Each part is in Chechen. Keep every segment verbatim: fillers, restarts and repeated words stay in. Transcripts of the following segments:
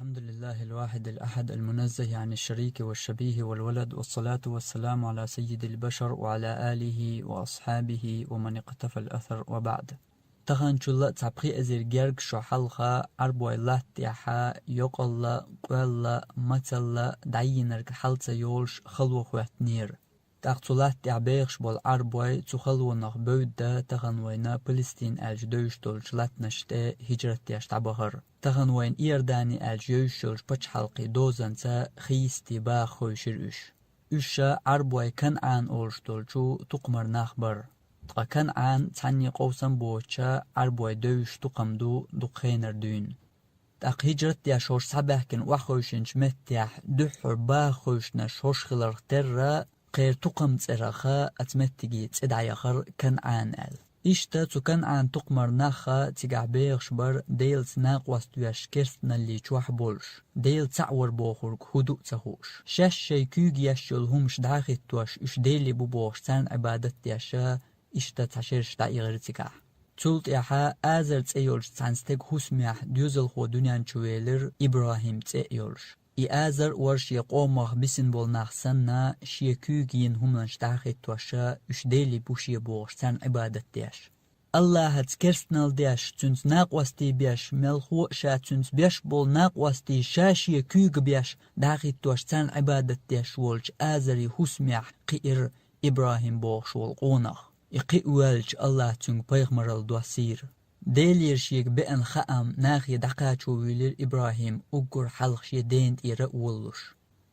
الحمد لله الواحد الأحد المنزه عن الشريك والشبيه والولد، والصلاة والسلام على سيد البشر وعلى آله وأصحابه ومن اقتفى الأثر، وبعد. Таханчул цхьа пхи эзар герга шо хьалха Ӏарбой латта тӀехьа йокъалла, къоьлла, мацалла дӀайийнарг хьал ца йолуш хало хӀоьттинера. ТӀаккха цу латта тӀехь бехаш болу Ӏарбой цу халонах бевдда тахана вайна Палестин аьлча девзаш долчу латтанаш тӀе хӀижрат деш дӀабахара. Тахана вайна Иордани аьлча йовзаш йолчу пачхьалкхийн дозанца хи йисте баха хевшира уьш. Уьш ша Ӏарбой КанӀан олуш долчу тукхамара нах бара. Ткъа КанӀан цхьанне къовсам боцуча Ӏарбой девзаш тукхам ду дукха хенара дуьйна. ТӀаккха хӀижрат деш хӀорш схьабаьхкина охьахевшинчу меттехь дуьххьара баха хевшинарш хӀорш хиларх терра, кхеран тукхаман цӀерах оцу меттиге цӀе дӀаяхара КанӀан аьлла. Иштта цу КанӀан тукхамара нах а цигахь бехаш бара Делаца накъост веш керстаналлин чохь болуш, Дела цхьаъ вара бохург хӀун ду а ца хууш. Шаьш шайн куьйга еш йолу хӀумаш дӀахӀиттош уьш делий бу бохуш царна Ӏибадат деш а, иштта цхьа шераш дӀаихира цигахь. Цул тӀаьхьа Азар цӀе йолчу цхьана стеган хӀусамехь доьзалхо дуьнен чу велира, ИбрахӀим цӀе а йолуш. И Азар а вара шен къомах бисина болу нах санна, шен куьйга йина хӀуманаш дӀахӀиттош а, уьш делий бу шен бохуш царна Ӏибадат деш. АллахӀаца керстаналла деш, цуьнца накъостий беш, мелхо а ша цуьнца беш болу накъостий ша шен куьйга беш, дӀахӀиттош царна Ӏибадат деш волчу Азаран хӀусамехь кхиира ИбрахӀим бохуш волу къонах. И кхиа воьлча АллахӀа цуьнга пайхамаралла доссийра. Делера шега беана хаам нахе дӀакхачо вуьйлира ИбрахӀим уггар хьалха шен дена тӀера а волалуш.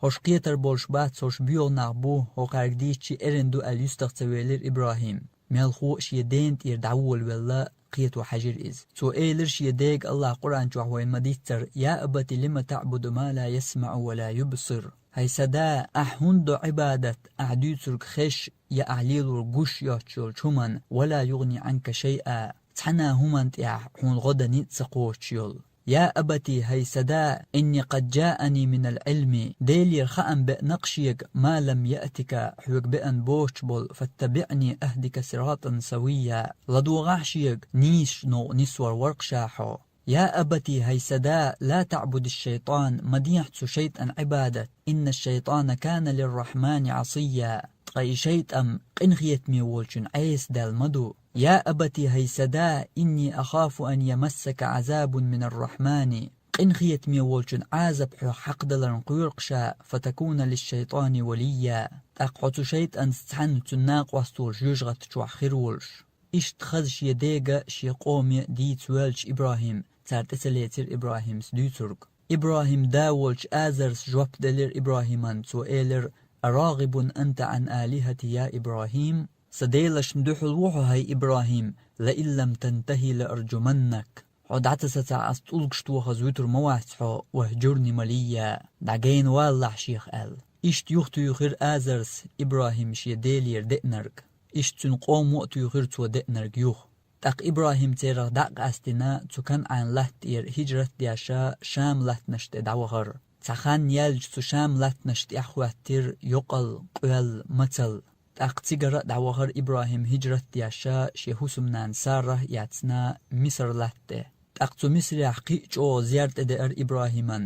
ХӀорш кхетар болуш бац, хӀорш боьха нах бу, хӀокхаьрга дийцича эрна ду аьлла юьстах ца велира ИбрахӀим. Мелхо а шен дена тӀера дӀаволавелла, кхето хьаьжира иза. Цо элира шен дега, АллахӀа Къуръан чохь вайна ма-дийццара: «يا أبت لم تعبد ما لا يسمع ولا يبصر». ХӀай сан да, ахь хӀунда до Ӏибадат, ахь дуьйцург хезаш я ахь лелорг гуш йоцуш йолчу хӀуманна, «ولا يغني عنك شيئا», цхьана а хӀуманна тӀехь хьуна гӀо дан ницкъ ца кхочуш йолу. «يا أبت», хӀай сан да, «إني قد جاءني من العلم», Делера хаам беана-кх шега, «ما لم يأتك», хьоьга беана боцуш болу, «فاتبعني أهدك صراطا سويا», ладогӀахь шега, нийсачу новкъа нисвар вара-кх ша хьо. «يا أبت», хӀай сан да, «لا تعبد الشيطان», ма дехьа цу шайтӀан Ӏибадат, «إن الشيطان كان للرحمن عصيا», ткъа и шайтӀа къинхетаме волчун Ӏеса даьлла ма ду. «يا أبت», хӀай сан да, «إني أخاف أن يمسك عذاب من الرحمن», къинхетаме волчун Ӏазап хьох хьакхадаларна кхоьру-кх ша, «فتكون للشيطان وليا», тӀаккха хьо цу шайтӀанца цхьаьна цуьнан накъост волуш жоьжахати чохь хир волуш. Иштта хаза шен дега а, шен къоме а дийца воьлча ИбрахӀим, цара тӀе ца лецира ИбрахӀимас дуьйцург. ИбрахӀим да волчу Азарс жоп делира ИбрахӀиман, цо элира: «أراغب أنت عن آلهتي يا إبراهيم؟» Сан делашна дуьхьал ву хьо, хӀай ИбрахӀим, «لئن لم تنته لأرجمنك». Хьо дӀа ца сацахь, ас тӀулгаш тохаза вуьтур ма вац хьо, «واهجرني مليا», дӀагайна валалахь шех аьлла. Иштта юхатуьйхира Азарс ИбрахӀим шен Делера деанарг. Иштта цуьнан къомо а туьйхира цо деанарг юха. ТӀаккха ИбрахӀим церах дӀа а къаьстина, цу КанӀан латта тӀера хӀижрат деш а, Шам латтанаш тӀе дӀавахара. Цхьа хан яьлча цу Шам латтанаш тӀехь хӀоьттира йокъал, къоьлла, мацалла. ТӀаккха цигара а дӀавахара ИбрахӀим хӀижрат деш а, шен хӀусамнана Саррах а эцна, Мисар латта тӀе. ТӀаккха цу Мисарехь кхин а чӀогӀа зер тӀедеара ИбрахӀиман,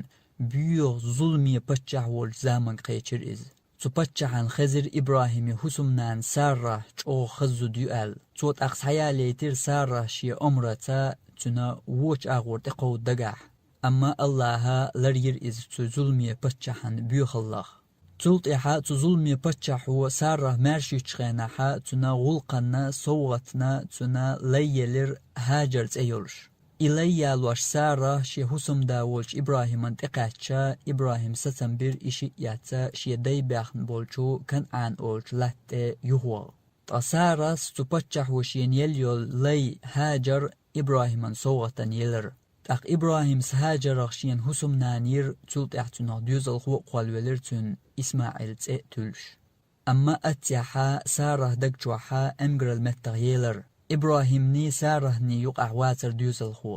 боьха зуламе паччахь волчу заманга кхечира иза. Цу паччахьан хезира ИбрахӀиме хӀусамнана Саррах чӀогӀа хаза зуда ю аьлла. Цо тӀаккха схьаялийтира Саррах шен омраца цуьнан вочу агӀор тӀекховда дагахь. Амма АллахӀа ларйира иза цу зуламе паччахьан боьхаллах. Цул тӀаьхьа цу зуламе паччахьо Саррах маьрша юьтучу хенахьа цуьнан гӀуллакханна, совгӀатна цуьнан лай елира ХӀажар цӀе йолуш. И лай ялош Сара шен хӀусамда волчу ИбрахӀиман тӀекхаьчча, ИбрахӀим сацам бира и шиъ эцна шен дай баьхна болчу КанӀан олучу латта тӀе юхаваха. Ткъа Сарас цу паччахьо шена елла йолу лай ХӀажар ИбрахӀиман совгӀатана елира. ТӀаккха ИбрахӀимс ХӀажарах шена хӀусамнана йира, цул тӀаьхьа цунах доьзалхо а кхолвелира цуьнан, ИсмаӀил цӀе а туьллуш. Амма аццехьа Саррах даг чохьа эмгарал меттах елара. ИбрахӀимний Саррахний юкъахь вацара доьзалхо.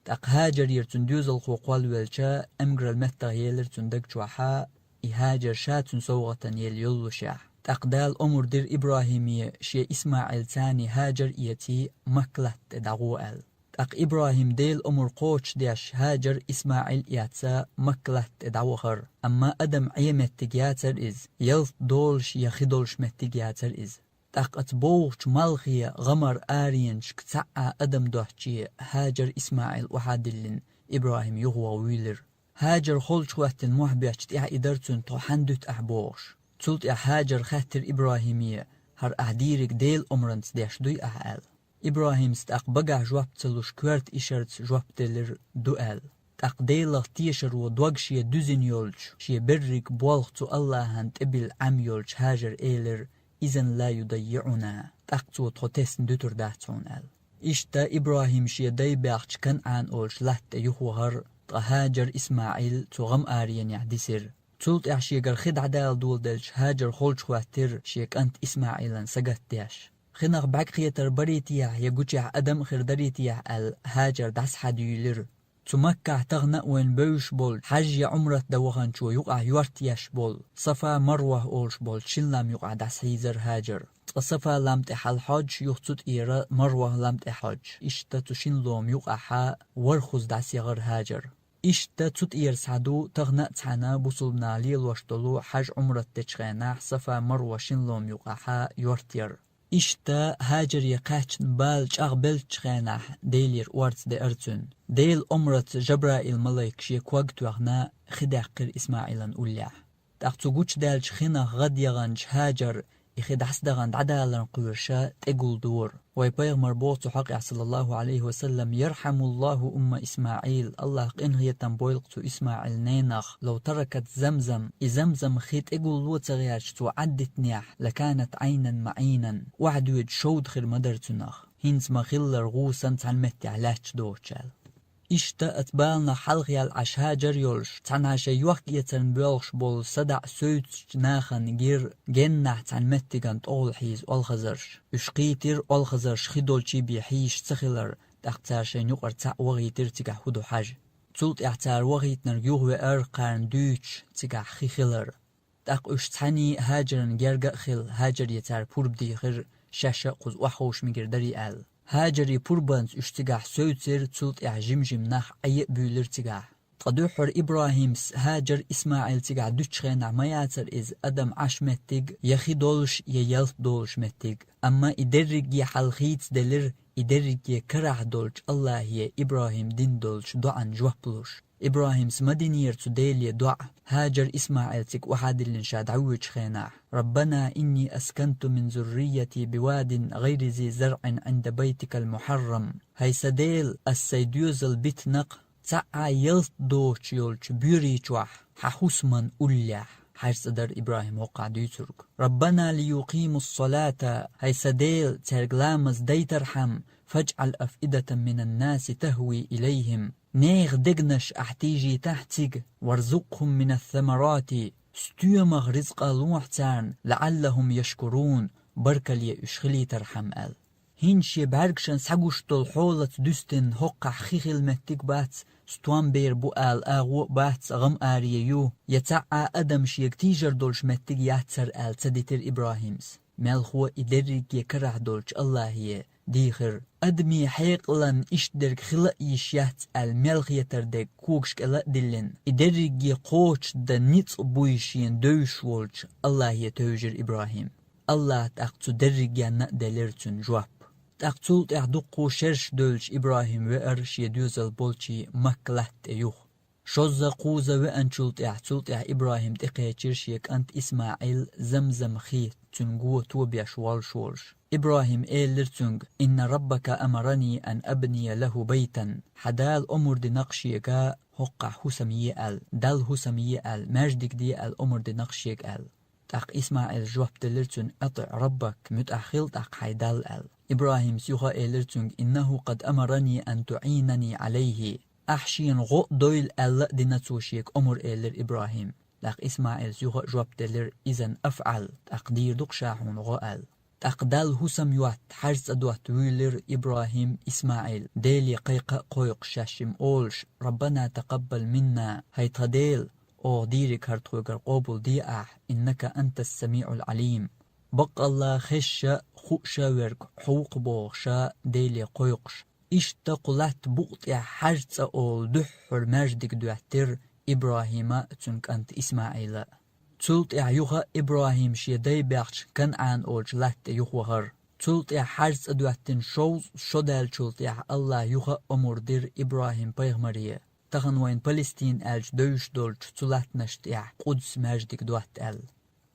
ТӀаккха ХӀажарера цуьнан доьзалхо кхолвелча, эмгарал меттах елира цуьнан даг чохьа, и ХӀажар ша цуьнан совгӀатана елла йоллушехь. ТӀаккха Дала омра дира ИбрахӀиме шен ИсмаӀил царний ХӀажар а эций, Макка латта тӀе дӀагӀо аьлла. ТӀаккха ИбрахӀима Делан омра кхочушдеш, ХӀажар, ИсмаӀил а эцна, Макка латта тӀе дӀавахар. Амма адам Ӏен меттиг яцар иза, ялат долуш я хи долуш меттиг яцар иза. ТӀаккха оцу бовхачу малхе, гӀамар аренашка цхьа а адам доцче, ХӀажар, ИсмаӀил охьадиллина, ИбрахӀим юхаваха вуьйлира. ХӀажар холчухӀоьттина мохь бетташ тӀаьхьа идара цуьнан, тхо хьанна дуьту ахь бохуш. Цул тӀаьхьа ХӀажара хаьттира ИбрахӀиме: «ХӀара ахь дийриг Делан омранца деш дуй ахь?» — аьлла. ИбрахӀима тӀаккха багахь жоп ца луш, коьрта ишарца жоп делира: «Ду», — аьлла. ТӀаккха Делах тешаро дог шен дуьзина йолчу, шен берриг болх цу АллахӀан тӀе билла Ӏем йолчу ХӀажара элира: «Изан ла юдаййиӀуна», тӀаккха цо тхо тесна дуьтур дац хьуна аьлла. Иштта ИбрахӀим шен дай баьхначу КанӀан олучу латта тӀе юхавахара, ткъа ХӀажар, ИсмаӀил цу гӀам-аренехь дисира. Цул тӀаьхьа шегара хи дӀадала доладелча, ХӀажар холчухӀоьттира, шен кӀант ИсмаӀилан сагатдеш. Хинах бӀаьрг кхетар барий техьа, я гучехь адам а хир дарий техьа аьлла, ХӀажар дӀасахьаьдуьйлира. Цу Маккахь тахана а вайна бевзаш болчу, хьаьж я Ӏумрат дан ваханчо юкъахь йорта еш болу, Сафа-Марвах олуш болчу шин лам юкъахь дӀасахьийзара ХӀажар. Цкъа Сафа лам тӀе хьалахьоьжуш, юха цу тӀера Марвах лам тӀе хьоьжуш, иштта цу шин лома юкъахьа ворхӀазза дӀасаяхара ХӀажар. Иштта цу тӀера схьаду тахана а цхьаьна бусулба наха лелош долу хьаьж-Ӏумрат дечу хенахь Сафа-Марва шин лома юкъахьа йорта яр. Иштта ХӀажаре кхаьчна бала чӀагӀбеллачу хенахь Делера орца деара цуьнан. Делан омраца Жабраил-малайк шен ког тоьхна хи даьккхира ИсмаӀилан уллехь. ТӀаккха цу гучудаьллачу хинах гӀадъяханчу ХӀажар и хи дӀасадахана дӀадаларна кхоьруш тӀегулдора. Вайн пайхамара боху цу хьокъехь, саллаллаху Ӏалайхи ва саллам: «Ярхьамуллаху умма ИсмаӀил», АллахӀа къинхетам бойла-кх цу ИсмаӀилан ненах, «лав таракат Замзам», и Замзам хи тӀегулло а ца гӀерташ цо Ӏаддитинехь, «лаканат Ӏайнан маӀинан», охьадоьду шовда хир ма дара цунах. ХӀинца ма-хиллара гӀу санна цхьана меттехь лаьтташ доцуш аьлла. Иштта оцу баланах хьалхаяьлла Ӏаш ХӀажар йолуш, цхьанхьа шайн йохк-эцарна боьлхуш болу садаӀа севцачу нахана гира геннахь цхьана меттиган тӀехула хьийза олхазарш. Уьш кхийтира олхазарш хи долчу бен хьийзаш ца хилар, тӀаккха цара шайна юкъара цхьаъ вахийтира цигахь хӀун ду хьажа. Цул тӀаьхьа цара вахийтинарг юхавеара, кхарна дуьйцуш цигахь хи хилар. ТӀаккха уьш цхьаьний ХӀажаран герга а хилла, ХӀажаре цара пурба дийхира, шаьш а кхуза охьаховшамигар дарий аьлла. ХӀажаран пурбанца уьш цигахь севцира, цул тӀаьхьа жим-жима нах Ӏе а буьйлира цигахь. Ткъа дуьххьара ИбрахӀимс ХӀажар, ИсмаӀил цигахь дуьтучу хенахь ма яцара иза адам Ӏаш меттиг я хи долуш, я ялат долуш меттиг. Амма и дерриге хьал хийцаделира, и дерриге карахь долчу АллахӀе ИбрахӀима дина долчу доӀан жоп луш. ИбрахӀимс ма динера цу Деле доӀа, ХӀажар, ИсмаӀил цига охьадиллина ша дӀавоьдучу хенахь: «Раббана инни асканту мин зуррийяти бивадин гӀайри зи зарӀин Ӏинда байтикал мухьаррам». ХӀай сан Дела, ас сайн доьзал битина-кх цхьа а ялат доцуш йолчу боьри чохь, хьан хӀусаман уллехь. ХьаьжцӀа дара ИбрахӀима хӀокхахь дуьйцург. «Раббана лиюкъимус-салата», хӀай сан Дела, цаьрга ламаз дайтархьама, «фаджӀал афидатан минан-наси тахви илайхим». Нехан дегнаш ахь тийжийтахь цига, «варзукъхум минас-самарати», стоьмах рицкъа лохьа царна, «лаӀаллахум яшкурун», баркалле уьш хилийтархьама аьлла. ХӀинца шен бӀаьргашна схьагуш долу хьолаца дуьстина хӀокхахь хи хила меттиг бац, стом бер бу ала агӀо а бац, гӀам-аре ю, я цхьа а адам шега тийжар долуш меттиг яц хӀара аьлла ца дитира ИбрахӀимс. Мелхо и дерриге карахь долчу АллахӀе дийхира. Адамийн хьекъалан иштта дерг хила а йиш яц аьлла мел хетар дерг когаш кӀела а диллина, и дерриге кхочушдан ницкъ буй шена девзаш волчу АллахӀе тевжира ИбрахӀим. АллахӀа тӀаккха цу дерригенна а делира цуьнан жоп. ТӀаккха цул тӀаьхьа дуккха шераш девлча ИбрахӀим веара шен доьзал болчу Макка латта тӀе юха. Шозза-кхузза веанчул тӀаьхьа, цул тӀаьхьа ИбрахӀим тӀекхечира шен кӀант ИсмаӀил Замзам хи, цуьнан го тобеш воллуш волуш. ИбрахӀима элира цуьнга: «Инна раббака амарани ан абния лаху байтан». Хьан Дала омра дина-кх шега хӀокхахь хӀусам е аьлла, Далла хӀусам е аьлла, маьждиг де аьлла омра дина-кх шега аьлла. ТӀаккха ИсмаӀила жоп делира цуьнга: «АтӀиӀ раббак», муьтӀахь хила тӀаккха хьайн Далла аьлла. ИбрахӀимас юха элира цуьнга: «Иннаху къад амарани ан туӀинани Ӏалайхи». Ахь шена гӀо а дойла аьлла а дина цо шега омра, элира ИбрахӀима. ТӀаккха ИсмаӀилас юха а жоп делира: «Изан афӀал», тӀаккха дийр ду-кх ша хьуна гӀо аьлла. ТӀаккха Далла хӀусам йотта, хьаьжцӀа дотта вуьйлира ИбрахӀим, ИсмаӀил, Деле кхайкха а кхойкхуш шаьш жима олуш: «Раббана такъаббал минна», хӀай тхан Дела, оха дийриг хӀара тхоьгара къобалде ахь, «иннака антас-самиӀул Ӏалим». Баккъалла хезаш а, хууш а верг хьо ву-кх бохуш а Деле кхойкхуш, Иштта кху латта букъа тӀехь Хьаж-цӀа олу дуьххьара маьждиг доьттира ИбрахӀима а, цуьнан кӀанта ИсмаӀила а. Цул тӀаьхьа юха а ИбрахӀим шен дай баьхча КанӀан олучу латта тӀе юхавахара. Цул тӀаьхьа Хьаж-цӀа доьттина шовзткъа шо даьллачул тӀаьхьа АллахӀа юха а омра дира ИбрахӀим-пайхамаре, тахана вайна Палестина аьлча девзаш долчу цу латтанаш тӀехь Къудс-маьждиг дотта аьлла.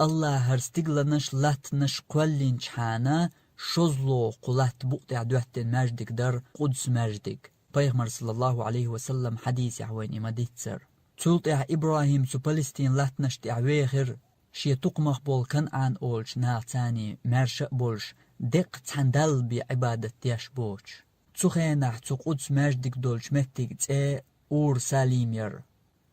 АллахӀа хӀара стигланаш, латтанаш кхоьллинчхьана, шозлагӀа кху латта букъа тӀехь доьттина маьждиг дара Къудс-маьждиг. Пайхамара, саллаллахӀу Ӏалайхи ва саллам, хьадисехь вайна и ма-дийццара. Цул тӀаьхьа ИбрахӀим цу Палестин латтанаш тӀехь вехира, шен тукхамах болу КанӀан олучу нахаца, маьрша а болуш, деккъа цхьана Далла бен Ӏибадат деш боцуш. Цу хенахь цу Къудс-маьждиг долчу меттиг цӀе Ур-Салим яра.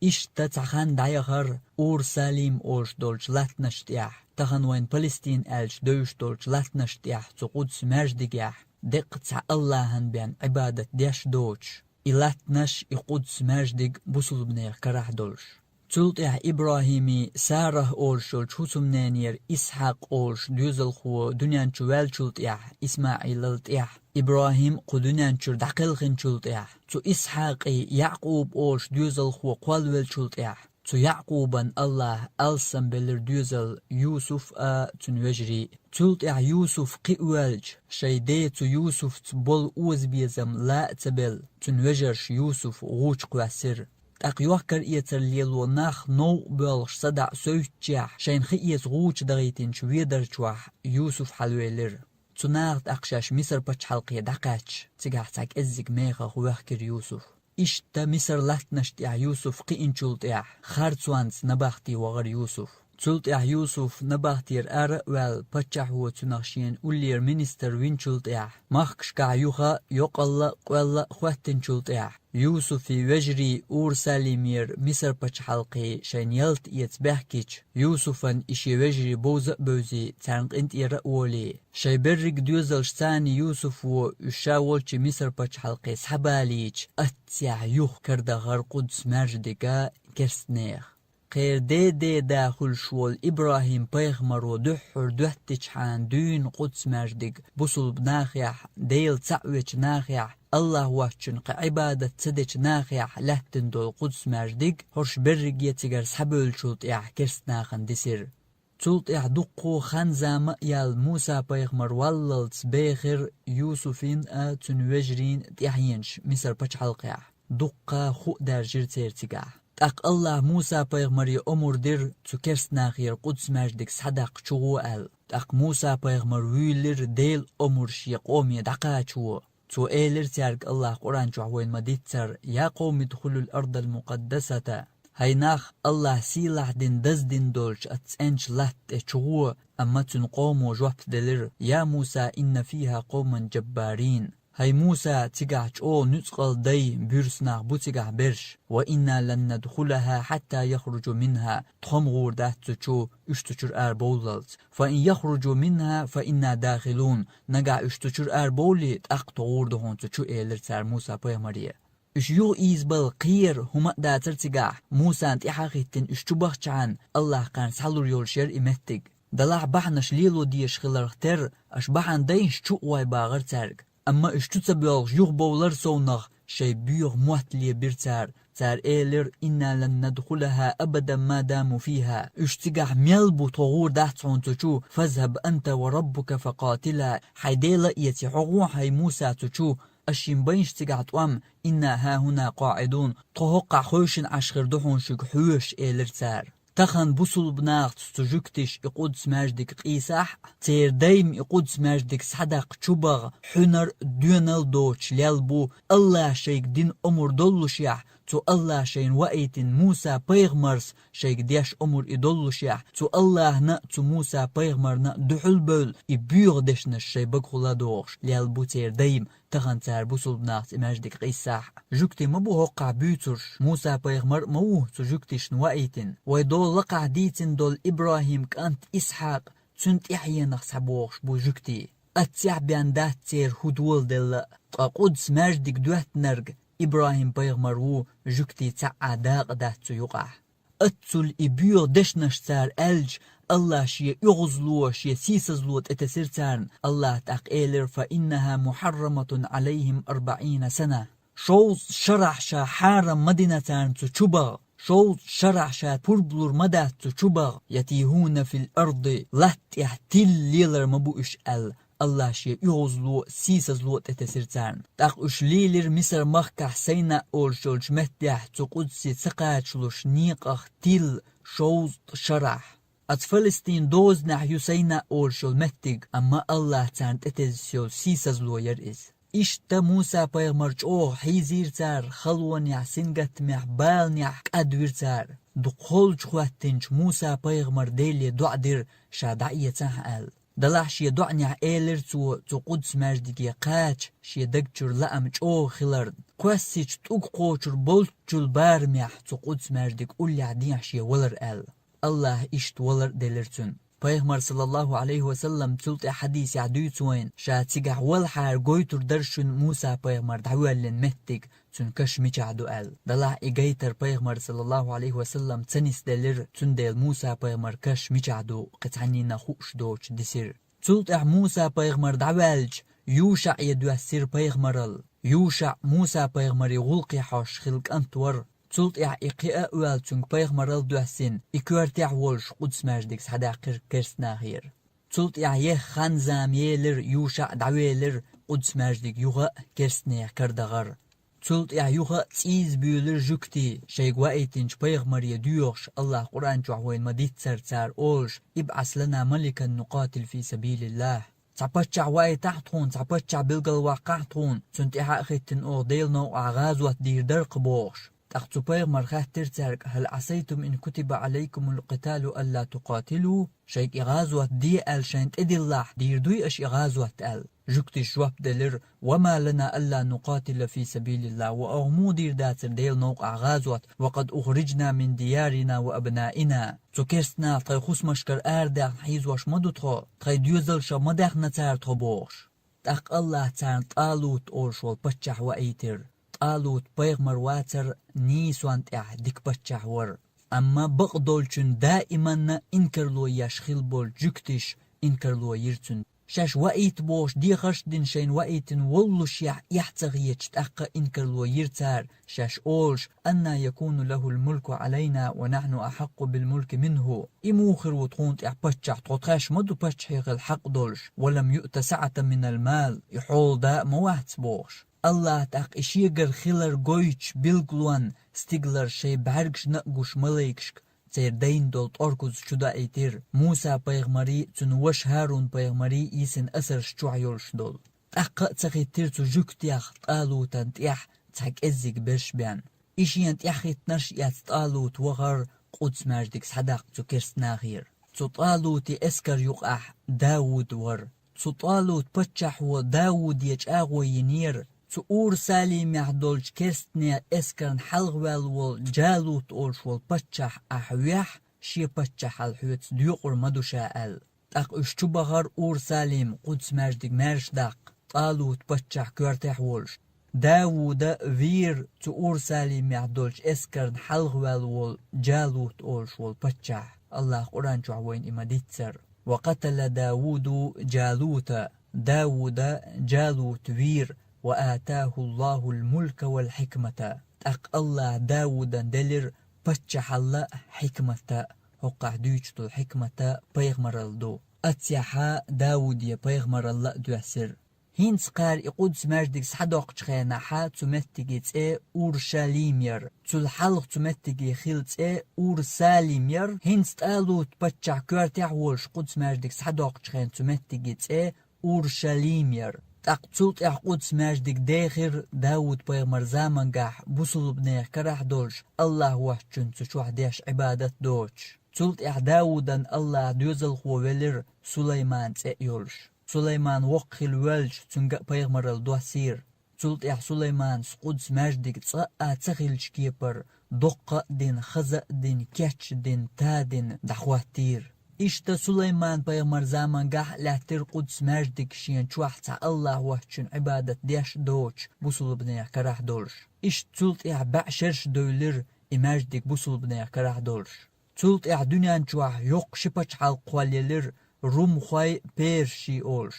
Иштта цхьа хан дӀаяхара Ур-Салим олуш долчу латтанаш тӀехь, тахана вайна Палестин аьлча девзаш долчу латтанаш тӀехь, цу Къудс-маьждигехь деккъа цхьа АллахӀан бен Ӏибадат деш доцуш, и латтанаш, и Къудс-маьждиг бусулбанех карахь долуш. Цул тӀаьхьа ИбрахӀимий, Сарах олуш йолчу хӀусамненера Исхьакъ олуш доьзалхо дуьнен чу ваьллачул тӀаьхьа, ИсмаӀилал тӀаьхьа, ИбрахӀим кху дуьнен чуьра дӀакхелхинчул тӀаьхьа, цу Исхьакъий, Якъуб олуш доьзалхо кхолвеллачул тӀаьхьа, цу Якъубан АллахӀа алсамбелира доьзал Юсуф а, цуьнан вежарий а. Цул тӀаьхьа Юсуф кхиавоьлча, шайн ден цу Юсуфца болу озабезам ла а ца белла, цуьнан вежарша Юсуф гӀу чу кхоьссира. ТӀаккха йохкар-эцар лело нах новкъа боьлхуш садаӀа совцучехь, шайна хи эца гӀу чу дахийтинчу ведар чохь Юсуф хьалавелира. Цу наха тӀаккха шаьш Мисар-пачхьалкхе дӀакхаьчча, цигахь цхьа кӀеззиг мехах воьхкира Юсуф. Иштта Мисар латтанаш тӀехь Юсуф кхиъначул тӀехь, харцонца набахти вахара Юсуф. Цул тӀаьхьа Юсуф набахтера ара а ваьлла, паччахьо цунах шена уллера министр винчул тӀаьхьа, махкашкахь юха а йокъалла а, къоьлла а хӀоьттинчул тӀаьхьа, Юсуфий вежарий Урусалимера Мисар-пачхьалкхе шайна ялта эца баьхкича, Юсуфан и шен вежарий бовза а бевзий, царна къинтӀера а волий, шайн берриг доьзалшца Юсуфо уьш ша волчу Мисар-пачхьалкхе схьабалийча, аццехь юха карадахара Къудс-маьждиг а керстанех. Кхеран ден ден да хуьлуш волу ИбрахӀим-пайхамаро дуьххьара доьттичхьана дуьйна Къудс-маьждиг бусулба нахехь, Дела цхьаъ вечу нахехь, АллахӀ воцчунна кхин Ӏибадат ца дечу нахехь лаьттина долу Къудс-маьждиг, хӀорш берриге цигара схьабевллачул тӀаьхьа керста нахана дисира. Цул тӀаьхьа дуккха а хан-зама а яьлла, Муса-пайхамар валлалц бехира Юсуфин а, цуьнан вежарийн а тӀаьхьенаш Мисар-пачхьалкхехь. Дуккха а ху а даьржира церан цигахь. ТӀаккха АллахӀа Муса-пайхамаре омра дира цу керста нахера Къудс-маьждиг схьадаккха чугӀо аьлла. ТӀаккха Муса-пайхамар вуьйлира Делан омра шен къоме дӀакхачо. Цо элира цаьрга АллахӀа Къуръан чохь вайна ма-дийццара: «Я къовми дхулул ардал мукъаддасата». ХӀай нах, АллахӀа сийлахь дина, даздина долчу оцу цӀеначу латта тӀе чугӀо, амма цуьнан къомо жоп делира: «Я Муса, инна фиха къовман джаббарин». ХӀай Муса, цигахь чӀогӀа нуьцкъала дай, буьрса нах бу цигахь берш. «Ва инна лан надхулаха хьатта яхруджу минха», тхо-м гӀур дац цу чу, уьш цу чуьра ара бовллалц. «Фа ин яхруджу минха, фа инна дахилун», нагахь уьш цу чуьра ара бовлий, тӀаккха тхо гӀур ду хьуна цу чу, элира цара Муса-пайхамаре. Уьш юха ийзабала кхера хӀума а дацара цигахь, Мусана тӀаьхьа а хӀиттина уьш чу бахчахьана, АллахӀа кхарна схьалур йолуш яра и меттиг. Делахь бахьанаш лело дезаш хиларх терра, аша бахьана дайша чу а гӀой, бахара цаьрга. Амма уьш чу ца боьлхуш юхабовлара совнах, шайн боьха мотт лебира цара. Цара элира: «Инна лан надхулаха абадан ма даму фиха». Уьш цигахь мел бу, тхо гӀур дац хьуна цу чу. «Фазхаб анта ва раббука факъатила». Хьайн Дела а эций, хьо гӀо, хӀай Муса, цу чу. Аша йина байша цигахь тӀом, «инна хахуна къаӀидун», тхо хӀокхахь хевшина Ӏаш хир ду хьуна шуьга хьоьжуш, элира цара. Тахана бусулба нахаца цу жуьгтиша и Къудс-маьждиг къийсахь а, церан дай-м и Къудс-маьждиг схьадаккха чу баха хьуьнар а, доьналла а доцуш лелла бу, АллахӀа шайга дина омра доллушехь, цу АллахӀа шайна ваийтина Муса-пайхамарс шайга деш омра и доллушехь, цу АллахӀана а, цу Муса-пайхамарна а дуьхьал бевлла, и боьха дешнаш шайн багахула а дохуш лелла бу церан дай-м, тахана цара бусулба нахаца и маьждиг къийсахь а. Жуьгти ма бу хӀокхахь буьйцурш, Муса-пайхамар а ма ву цу жуьгтишна ваийтина. Вай дола лакхахь дийцина долу ИбрахӀим кӀант Исхьакъ, цуьнан тӀаьхьенах схьабохуш бу жуьгти. Аццехь бен дац церан хӀу доладелла а, ткъа Къудс-маьждиг доьттинарг ИбрахӀим-пайхамар ву, жуьгти цхьа а дакъа дац цу юкъахь. Аццул и боьха дешнаш цара аьлча, Аллахь шен оьгӀазло, шен сийсазло тӀетесира царна. Аллахь тӀаккха элира: «فإنها محرمة عليهم أربعين سنة». Шовзткъа шарахь ша хьарам ма дина царна цу чу багӀа, шовзткъа шарахь ша пурба лур ма дац цу чу багӀа, «يتيهون في الأرض», латта тӀехь тилла лелар ма бу уьш аьлла, Аллахь шен оьгӀазло, сийсазло тӀетесира царна. ТӀаккха уьш лийлира Мисар-махкахь Сайна олуш йолчу меттехь, цу Къудсе ца кхачалуш некъах тилла шовзткъа шарахь. Оцу Фалестин дозанехь ю Сайна олуш йолу меттиг, амма Аллахь царна тӀетесна йолу сийсазло яра иза. Иштта Муса-пайхамар чӀогӀа хьийзийра цара халонехь, сингаттамехь, баланехь кӀадвира цара. Дукха холчу хӀоьттинчу Муса-пайхамар Деле доӀа дира, ша дӀаэцахьа аьлла. Делахь шен доӀанехь элира цо цу Къудс-маьждиге кхача, шен даг чуьра лаам чӀогӀа хиларна, кхоьссича тӀулг кхочур болччул барамехь цу Къудс-маьждиг уллехь дехьа шен валар аьлла. Аллахь иштта валар а делира цуьнан. Пайхамар, саллаллаху Ӏалайхи ва саллам, цул тӀаьхьа хьадисехь дуьйцу вайна, ша цигахь валахьара гойтур дара шуна Муса-пайхамар дӀавоьллина меттиг, цуьнан каш мичахь ду аьлла. Делахь и гайтар Пайхамар, саллаллаху Ӏалайхи ва саллам, ца нисделира, цундела Муса-пайхамар каш мичахь ду, кхин цхьанненна хууш доцуш дисира. Цул тӀаьхьа Муса-пайхамар дӀаваьлча, ЮшаӀе доьссира пайхамаралла. ЮшаӀ Муса-пайхамаре гӀуллакхе хьожуш хилла кӀант вара. Цул тӀаьхьа и кхиа а ваьлла, цуьнга пайхамаралла доьссина, и коьртехь а волуш Къудс-маьждиг схьадаьккхира керстанахера. Цул тӀаьхьа еха хан-зама елира, ЮшаӀ дӀавелира Къудс-маьждиг юха а керстанех карадахар. Цул тӀаьхьа юха а цӀийза буьйлира жуьгтий, шайга ваийтинчу пайхамаре доьхуш, Аллахь Къуръан чохь вайна ма-дийццара цара олуш: «ابعث لنا ملكا نقاتل في سبيل الله». Цхьа паччахь ваийтахьа тхуна, цхьа паччахь билгалваккхахьа тхуна, цунна тӀаьхьа а хӀиттина оха Делан новкъахь гӀазот дийр дара-кх бохуш. ТӀаккха цу пайхамара хаьттира цаьрга: «هل عسيتم إن كتب عليكم القتال ألا تقاتلوا؟» Шайга и гӀазот де аьлла шайна тӀедиллахь, дийр дуй аша и гӀазот аьлла? Жуьгташа жоп делира: «وما لنا ألا نقاتل في سبيل الله», ва оха муха дийр дацара Делан новкъахь гӀазот, «وقد أخرجنا من ديارنا وأبنائنا». Цу керстанаха тхайн хӀусамашкара арадаьхна хьийзош ма ду тхо, тхайн доьзалшах ма даьхна цара тхо бохуш. ТӀаккха Аллахь царна ТӀалут олуш волу паччахь ваийтира. ТӀалут пайхамар вацара, нийсонна тӀехь дика паччахь вара. Амма бакъдолчун даиманна инкарло еш хилла болчу жуьгташа инкарло йира цуьнан. Шаьш ваийта бохуш дехарш а дина, шайна ваийтина воллушехь эхь ца хеташ, тӀаккха инкарло йира цара, шаьш олуш: «أنى يكون له الملك علينا ونحن أحق بالملك منه». И муха хир ву тхуна тӀехь паччахь, тхо тхаьш ма ду паччахье хила хьакъ долуш, «ولم يؤت سعة من المال», и хьолада а ма вац бохуш. Аллахь тӀаккха и шегара хилар гойтучу билгалонан стигалара шайн бӀаьргашна а гуш малайкашка, церан дайна долу тӀорказ чу даийтира, Муса-пайхамарий, цуьнан ваша ХӀарун-пайхамарий йисина асарш чохь йолуш долу. ТӀаккха а ца хиттира цу жуьгтех ТӀалутан тӀехь цхьа кӀеззиг берш бен. И шена тӀаьхьахӀиттинарш а эцна, ТӀалут вахара Къудс-маьждиг схьадаккха цу керстанахера. Цу ТӀалути эскар юкъахь Дауд вара. Цу ТӀалут паччахьо Дауде чӀагӀо йинера: «Цу Урусалимехь долчу керстанех эскарна хьалхаваьлла волу Джалут олуш волу паччахь ахь вехь, шен паччахьалла хьоьца доькъур ма ду ша», – аьлла. ТӀаккха уьш чу бахара Урусалим, Къудс-маьждиг маьрша даккха, ТӀалут паччахь коьртехь а волуш. Дауда вийра цу Урусалимехь долчу эскарна хьалхаваьлла волу Джалут олуш волу паччахь. Аллахь Къуръан чохь вайна и ма-дийццара: «وقتل داود جالوت». Дауда Джалут вийра: «وآتاه الله الملك والحكمة». ТӀаккха Аллахь Даудан делира паччахьалла а, хьикмат а, хӀокхахь дуьйцуш долу хьикмат а пайхамаралла ду. Аццехьа Дауде пайхамаралла а доьссира. ХӀинца кхара и Къудс-маьждиг схьадоккхучу хенахьа цу меттиге цӀе Урушалим яра. Цул хьалха цу меттиге хилла цӀе Урусалим яра. ХӀинца ТӀалут паччахь коьртехь а волуш Къудс-маьждиг схьадоккхучу хенахь цу меттиге цӀе Урушалим яра. ТӀаккха цул тӀаьхьа Къудс-маьждиг дехира Дауд-пайхамар замангахь бусулбанех карахь долуш, Аллахь воцчунна цу чохь деш Ӏибадат доцуш. Цул тӀаьхьа Даудан Аллахь доьзалхо велира Сулайман цӀе а йолуш. Сулайман воккха хилла воьлча, цуьнга а пайхамаралла доссийра. Цул тӀаьхьа Сулайманас Къудс-маьждиг цкъа а ца хиллачу кепара, доккха а дина, хаза а дина, кеч а дина, та а дина, дӀахӀоттийра. Иштта Сулайман-пайхамар замангахь а лаьттира Къудс-маьждиг шена чохь цхьа Аллахь воцчунна Ӏибадат деш а доцуш, бусулбанех карахь долуш. Иштта цул тӀаьхьа бӀе шераш девлира и маьждиг бусулбанех карахь долуш. Цул тӀаьхьа дуьнен чохь йоккха ши пачхьалкх кхоллаелира, румхой, персий олуш.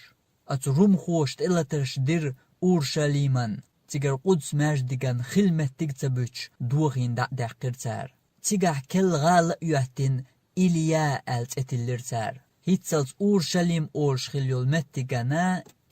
Оцу румхоша тӀелатарш дира Уршалиман, цигара Къудс-маьждиган хила меттиг а ца буьтуш, дохийна дӀа а даьккхира цара. Цигахь керла гӀала а йоьттина, Илья аьлла цӀе тиллира цара. ХӀинццалц Уршалим олуш хилла йолу меттигана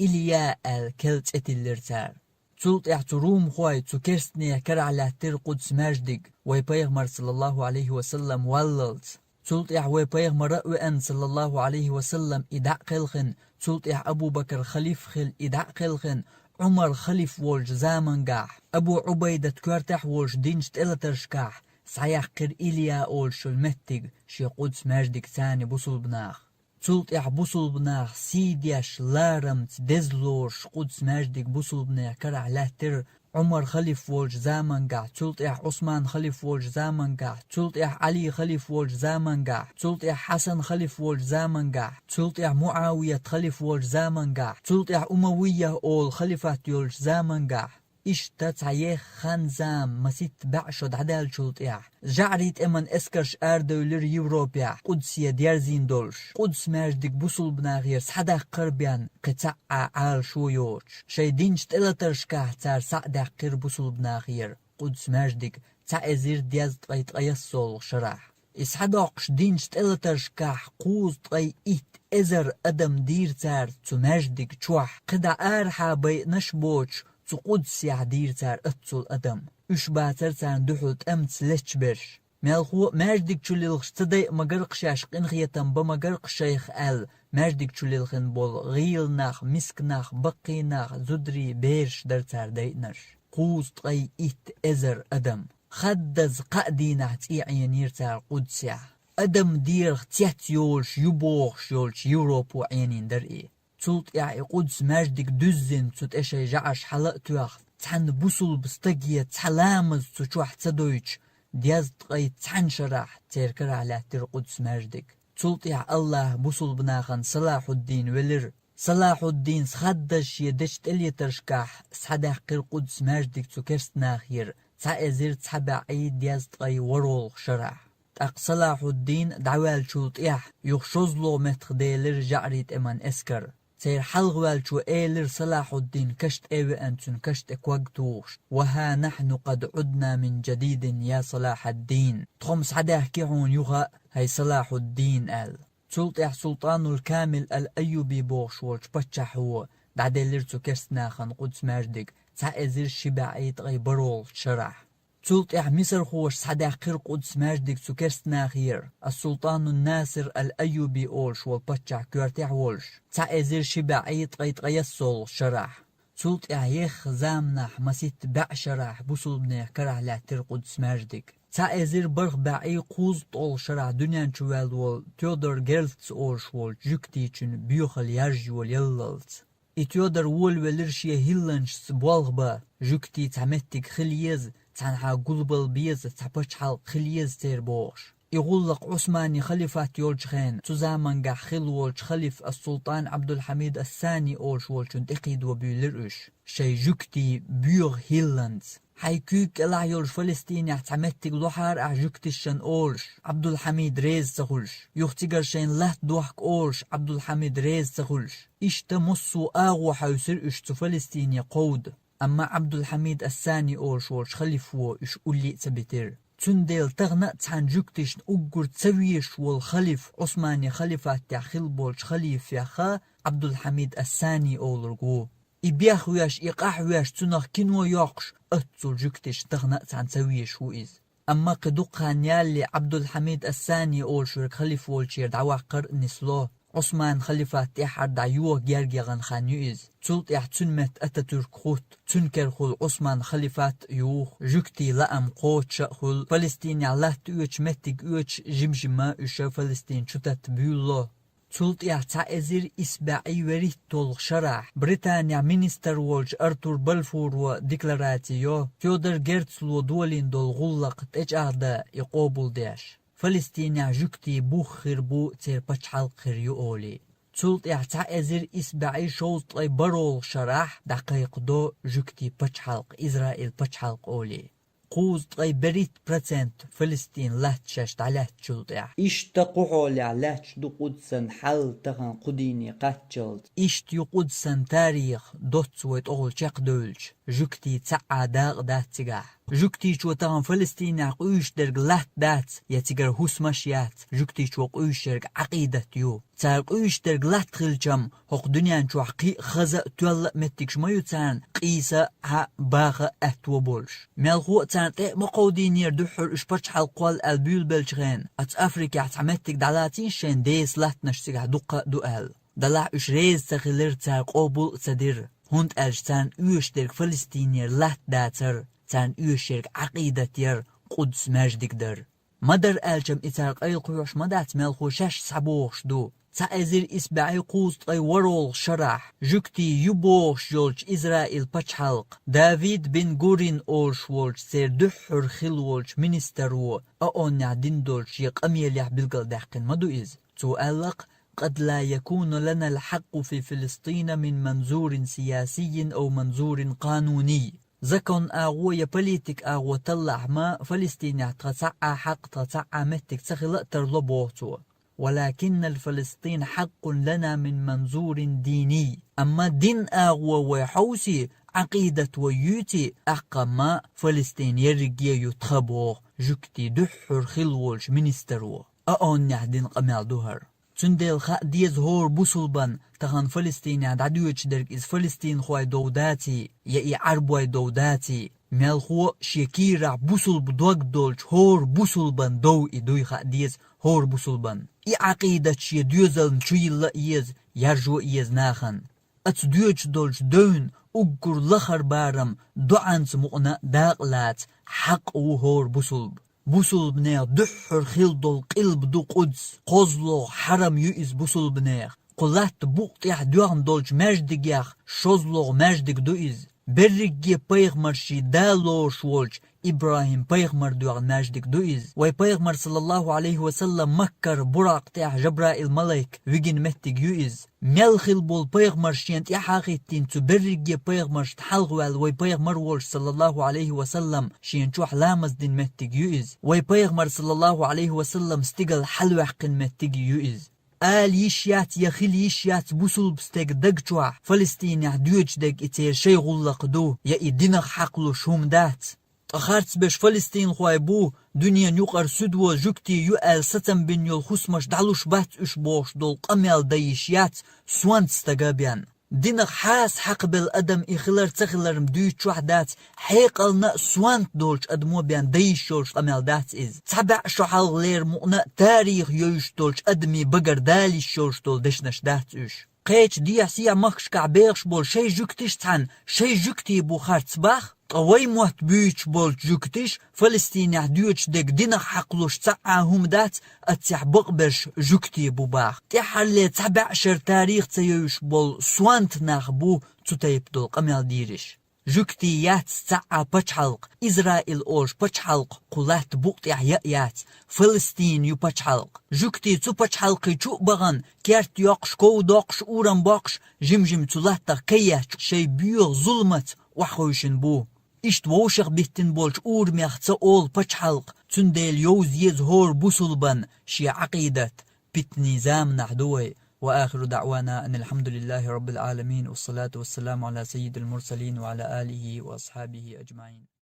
Илья аьлла керла цӀе тиллира цара. Цул тӀаьхьа цу румхой, цу керстанех карахь лаьттира Къудс-маьждиг, вай Пайхамар, саллаллаху Ӏалайхи ва саллам, валлалц. Цул тӀаьхьа вай Пайхамар а веана, саллаллаху Ӏалайхи ва саллам, и дӀа а кхелхина, цул тӀаьхьа Абу-Бакр халиф а хилла, и дӀа а кхелхина, Ӏумар халиф волчу замангахь, Абу Ӏубайдат коьртехь волуш динчу тӀелатаршкахь, схьаяьккхира Илья олуш йолу меттиг, шен Къудс-маьждиг царна бусулба наха. Цул тӀаьхьа бусулба наха сий деш, ларамца, деза лоруш Къудс-маьждиг бусулбанех карахь лаьттира Ӏумар халиф волчу замангахь, цул тӀаьхьа Ӏусман халиф волчу замангахь, цул тӀаьхьа Ӏали халиф волчу замангахь, цул тӀаьхьа Хьасан халиф волчу замангахь, цул тӀаьхьа МуӀавият халиф волчу замангахь, цул тӀаьхьа Умавийя олу халифат йолчу замангахь. Иштта цхьа еха хан-зама, маситта бӀе шо дӀадаьллачул тӀаьхьа, жӀарийн тӀеман эскарш арадевлира Европехь, Къудсе дерзийна долуш, Къудс-маьждиг бусулба нахера схьадаккхар бен кхин цхьа а Ӏалашо йоцуш. Шайн динчу тӀелатаршкахь цара схьа а даьккхира бусулба нахера Къудс-маьждиг цхьа эзар дезткъе ткъайоьссолгӀа шарахь. И схьадоккхуш динчу тӀелатаршкахь кхузткъе итт эзар адам дийра цара цу маьждиг чохь, кхидӀа арахьа байинарш боцуш, цу Къудсехь дийра цара аццул адам. Уьш бацара царна дуьхьал тӀамца лечберш. Мелхо а маьждиг чу лилхаш ца дайа ма-гарра шаьш, къинхетам бан ма-гарра шайх аьлла, маьждиг чу лилхина болу гӀийла нах, миска нах, баккхий нах, зударий, бераш дара цара дайинарш. Кхузткъе итт эзар адам. Хаддаза кхаа дийнахь цӀий Ӏенийра цара Къудсехь. Адам дерах цец йолуш ю бохуш йолчу Европо Ӏенийна дара и. Цул тӀаьхьа и Къудс-маьждиг дуьззина цу тӀе шайн жӀараш хьала а тоьхна, цхьана бусулба стаге цхьа ламаз цу чохь ца дойтуш, дезткъе цхьана шарахь церан карахь лаьттира Къудс-маьждиг. Цул тӀаьхьа АллахӀа бусулба нахана Салахьуддин велира. Салахьуддинс хаддаза шен дечу тӀелетаршкахь схьадаьккхира Къудс-маьждиг цу керстанахера цхьа эзар цхьа бӀе дезткъе ворхӀалгӀа шарахь. ТӀаккха Салахьуддин дӀаваьллачул тӀаьхьа юха шозлагӀа меттах делира жӀарийн тӀеман эскар. Церан хьалхаваьллачо элира Салахьуддин каш тӀе а веана, цуьнан каш тӀе ког тухуш: «Ва хӀа нахьну къад Ӏудна мин жадидин, я Салахьаддин! Тхо-м схьадаьхки хьуна юха а, хӀай Салахьуддин!» — аьлла. Цул тӀаьхьа Султанул Камил ал-Айюби бохуш волчу паччахьо дӀаделлира цу керстанахана Къудс-маьждиг цхьа эзар ши бӀе ткъе бархӀалгӀачу шарахь. Цул тӀаьхьа мисархоша схьадаьккхира Къудс-маьждиг цу керстанахера, ас-Султанун Насир ал-Айюби олуш волу паччахь коьртехь волуш, цхьа эзар ши бӀе ткъе ткъайоьссолгӀачу шарахь. Цул тӀаьхьа еха заманахь маситта бӀе шарахь бусулбанех карахь лаьттира Къудс-маьждиг. Цхьа эзар бархӀ бӀе кхузткъалгӀа шарахь дуьнен чу ваьлла волу Теодор Герц олуш волчу жуьгтичун боьхалла яржайолаяллалц. И Теодор волавелира шен хӀилланашца болх бан, жуьгтийн цхьа меттиг хила еза, цхьанхьа гулбала беза, цхьа пачхьалкх хила еза церан бохуш. И гӀуллакх Ӏусманийн халифат йолчу хенахь, цу замангахь хилла волчу халиф ас-Султан Ӏабдулхьамид ас-Сани олуш волчунна тӀекхийдо буьйлира уьш, шайн жуьгтийн боьха хӀилланца. Хьайн куьйга кӀелахь йолуш Фалестинехь цхьа меттиг лохьара ахь жуьгташна олуш, Ӏабдулхьамид реза ца хуьлуш, юха цигара шайна латта дохка олуш, Ӏабдулхьамид реза ца хуьлуш. Иштта массо а агӀо хьаьвсира уьш цу Фалестине кховда. Амма Ӏабдулхьамид ас-Сани олуш волчу халифо уьш улле а ца битира. Цундела тахана а цхьана жуьгташна уггар ца везаш волу халиф Ӏусманийн халифатехь хилла болчу халифех Ӏабдулхьамид ас-Сани олург ву. И бехвеш, и къахьвеш, цунах кино йоккхуш, аццул жуьгташна тахана а цхьана ца везаш ву иза. Амма кхин дукха хан ялале Ӏабдулхьамид ас-Сани олуш верг халиф волчера дӀаваккхар а нисло, Ӏусманан халифат тӀаьххьара дӀа йоха герга яхана хан ю иза. Цул тӀаьхьа цуьнан метта Ататюрк хӀутту, цуьнан керахула Ӏусманан халифат а юху, жуьгтийн лаам кхочуш а хуьлу, Фалестинехь латта оьцуш, меттиг оьцуш, жим-жимма уьш Фалестин чу татта буьйлало. Цул тӀаьхьа цхьа эзар исс бӀе вуьрхӀитталгӀа шарахь Британехь министр волчу Артур Балфуро деклараци йо, Теодор Герцло долийна долу гӀуллакх тӀечӀагӀдан и къобалдеш, Фалестинехь жуьгтийн бух хир бу, церан пачхьалкх хир ю олий. Цул тӀаьхьа цхьа эзар исс бӀе шовзткъе бархӀалгӀа шарахь дӀакхайкхадо жуьгтийн пачхьалкх, Израил пачхьалкх олий. кхузткъе берхӀитта процент Фалестин латта шаьш дӀалаьттачул тӀаьхьа. Иштта кху хьолехь лаьтташ ду Къудсан хьал тахан кху дийне кхаччалц. Иштта ю Къудсан тарих доцца вай тӀехула чекхдевлча, жуьгтий цхьа а дакъа дац цигахь. Жуьгтичо тахан Фалестинехь къуьйсуш дерг латта дац, я цигара хӀусамаш яц, жуьгтичо къуьйсуш ерг Ӏакъидат ю. Цара къуьйсуш дерг латта хилчам, хӀокху дуьнен чохь кхин а хаза а, тоьлла а меттигаш ма ю царна къийса а, хьа а, баха а аьтто болуш. Мелхо а царна тӀе а ма кховдийнера дуьххьара уьш пачхьалкх кхолла аьлла буьйлабеллачу хенахь, оцу Африкехь цхьа меттиг дӀалацийша шайна, Дела латтанаш цигахь дуккха а ду аьлла. Делахь уьш реза ца хилира, цара къобал а ца дира, хӀунда аьлча царна оьшуш дерг Фалестинера латта дацара, царна оьшуш ерг Ӏакъидат яра, Къудс маьждиг дара. Ма-дарра аьлчам и цара къайлакхоьхьуш ма дац, мелхо шаьш схьабохуш ду. Цхьа эзар исс бӀе кхузткъе ворхӀалгӀа шарахь, жуьгтий ю бохуш йолчу Израил пачхьалкх, Давид бин Гурин олуш волчу церан дуьххьара хилла волчу министро ООНехь дина долчу шен къамелехь билгалдаьккхина ма ду иза. Цо аьлла-кх: «قد لا يكون لنا الحق في فلسطين من منظور سياسي أو منظور قانوني». Закон агӀо я политик агӀо таллахь ма Фалестинехь тхан цхьа а хьакъ, тхан цхьа а меттиг ца хила а тарло, боху цо. «ولكن الفلسطين حق لنا من منظور ديني». Амма дин агӀо вай хьовсий, Ӏакъидат вай юьйций, тӀаккха ма Фалестин ерриге ю тхан, боху жуьгтийн дуьххьара хилла волчу министро. ООНехь дина къамел ду хӀара. Цундела хаа деза хӀора бусулбан, тахана Фалестинехь дӀадоьдуш дерг иза фалестинхойн дов даций, я и Ӏарбойн дов даций, мелхо а шен кийрахь бусулба дог долчу хӀора бусулбан дов и дуй хаа деза хӀора бусулбан. И Ӏакъидат шен доьзална чу йилла а еза, яржо а еза нахана. Оцу доьдуш долчу девнан уггар лахара барам доӀанца мукъана а дакъа лаца хьакъ ву хӀора бусулба. Бусулбанех дуьххьара хилла долу къилба ду Къудс, кхозлагӀа хьарам ю иза бусулбанех. Кху латта букъа тӀехь доьгӀна долчу маьждигех шозлагӀа маьждиг ду иза. Берриге пайхамаршийн да лоруш волчу ИбрахӀим-пайхамар доьгӀна маьждиг ду иза. Вай пайхамар, саллаллаху Ӏалайхи ва саллам, Маккара Буракъ тӀехь Жабраил-малайк вигина меттиг ю иза. Мел хилла болу пайхамарш шена тӀаьхьа а хӀиттийна, цу берриге пайхамаршна хьалха ваьлла вай пайхамар волуш, саллаллаху Ӏалайхи ва саллам, шена чохь ламаз дина меттиг ю иза. Вай пайхамар, саллаллаху Ӏалайхи ва саллам, стигала хьалаваьккхина меттиг ю иза. Ала йиш яц я хила йиш яц бусулба стеган даг чохь: Фалестинехь доьдуш дерг и церан шайн гӀуллакх ду, я и динах хьакхалуш хӀума дац. Ткъа харцберш фалестинхой бу, дуьненан юкъара суьдво жуьгтий ю аьлла сацам бина йолу хӀусамаш дӀалуш бац уьш бохуш долу къамел дан йиш яц сонта стага бен. Динах хьаса хьакхабелла адам и хилар-цахилар-м дуьйцучохь дац, хьекъална а сонта долчу адамо бен дан йиш йолуш къамел дац иза. Цхьа бӀе шо хьалхалера мукъана а тариха йовзуш долчу адамийн багара дала йиш йолуш долу дешнаш дац уьш. Кхечу дехьа-сехьа махкашкахь бехаш болу шайн жуьгтиш цхьаьна шайн жуьгтий бу харц бах, ткъа вай мотт буьйцуш болчу жуьгтиш Фалестинехь доьдуш дерг динах хьакхалуш цхьа а хӀума дац, аццехь бакъберш жуьгтий бу бах. ТӀаьххьарле цхьа бӀе шара тариха ца йовзуш болу сонта нах бу цу тайпа долу къамел дийриш. Жуьгтий яц цхьа а пачхьалкх, Израил олуш пачхьалкх кху латта букъа тӀехь я а яц, Фалестин ю пачхьалкх. Жуьгтий цу пачхьалкхе чу а бахана, керт йоккхуш, ков доккхуш, урам боккхуш, жим-жим цу латтах каечу шайн боьха зуламаца охьахевшина бу. Иштта вовшах биттина болчу урамех ца олу пачхьалкх, цундела йовза еза хӀора бусулбан шен Ӏакъидат, питанийн заманахь ду вай. وآخر دعوانا أن الحمد لله رب العالمين، والصلاة والسلام على سيد المرسلين وعلى آله وأصحابه أجمعين.